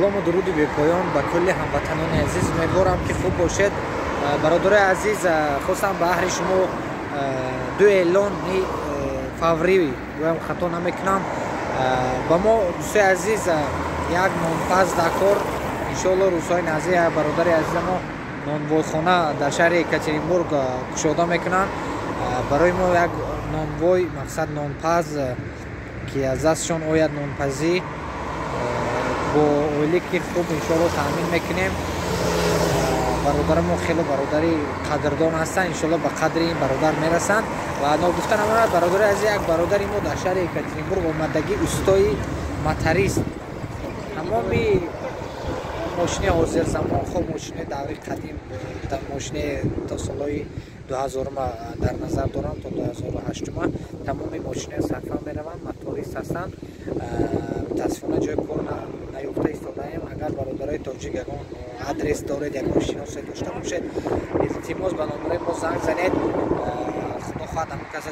Салому дуруди бепоён ба кулли ҳамватанони азиз. Умедворам, ки хуб бошед. Бародарои азиз, хостам ба аҳри шумо ду эълони фаврӣ гӯям, хато намекунам. Ба мо, дӯстои азиз, як нонпаз дар кор. Иншоалло, рӯзҳои наздик як бародари азизамо нонвойхона дар шаҳри Екатеринбург кушода мекунанд. Барои мо як нонвой, мақсад нонпаз, ки аз дастшон ояд нонпазӣ, бо ойлики хуб иншоалло таъмин мекунем. Бародарамо хеле бародари қадрдон ҳастанд, иншоалло ба қадри ин бародар мерасанд. Ва ногуфта намонад, бародари азиз, як бародари мо дар шаҳри Екатеринбург омадагӣ, устои моторист. Тамоми мошини ҳозирзамон, хоб мошини даври қадим, мошини то солҳои 2000-ума дар назар дорам, то 2008-ума, тамоми мошинаи сарфа мераванд, моторист ҳастанд. Мутаассифона, ҷои кор наёфта истодаем. Агар бародарои тоҷик ягон адрес доред, ягон шиносе дошта бошед, илтимос, ба номерои мо занг занед. Худо хоҳад, ҳамин каса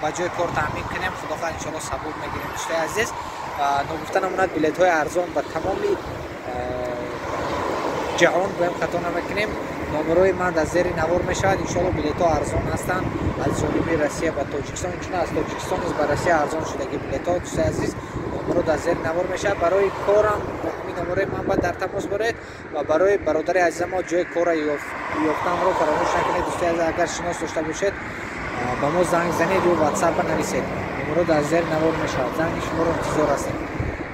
ба ҷои кор таъмин кунем. Худо хоҳад, иншоалло, сабук мегирем, дӯстои азиз. Ногуфта намонад, билетҳои арзон ба тамоми ҷаҳон, гӯям хато намекунем. Номерои ман дар зери навор мешавад. Иншоалло, билетҳо арзон ҳастанд аз ҷониби Россия ба Тоҷикистон, инчунин аз Тоҷикистон низ ба Россия арзон шудаги билетҳо. Дӯстои азиз, номеро дар зери навор мешавад. Барои корам ҳамин номерои ман ба дар тамос боред ва барои бародари азизамо ҷои кора ёфтанро фаромӯш накунед. Дӯстои азиз, агар шинос дошта бошед, ба мо занг занед ё Ватсапа нависед. Номеро дар зери навор мешавад. Занги шуморо интизор ҳастем.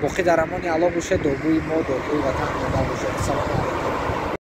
Боқӣ дар амони Аллоҳ бошед. Дуогӯи мо, дуогӯи ватан, модар бошед. Ассалому алайкум.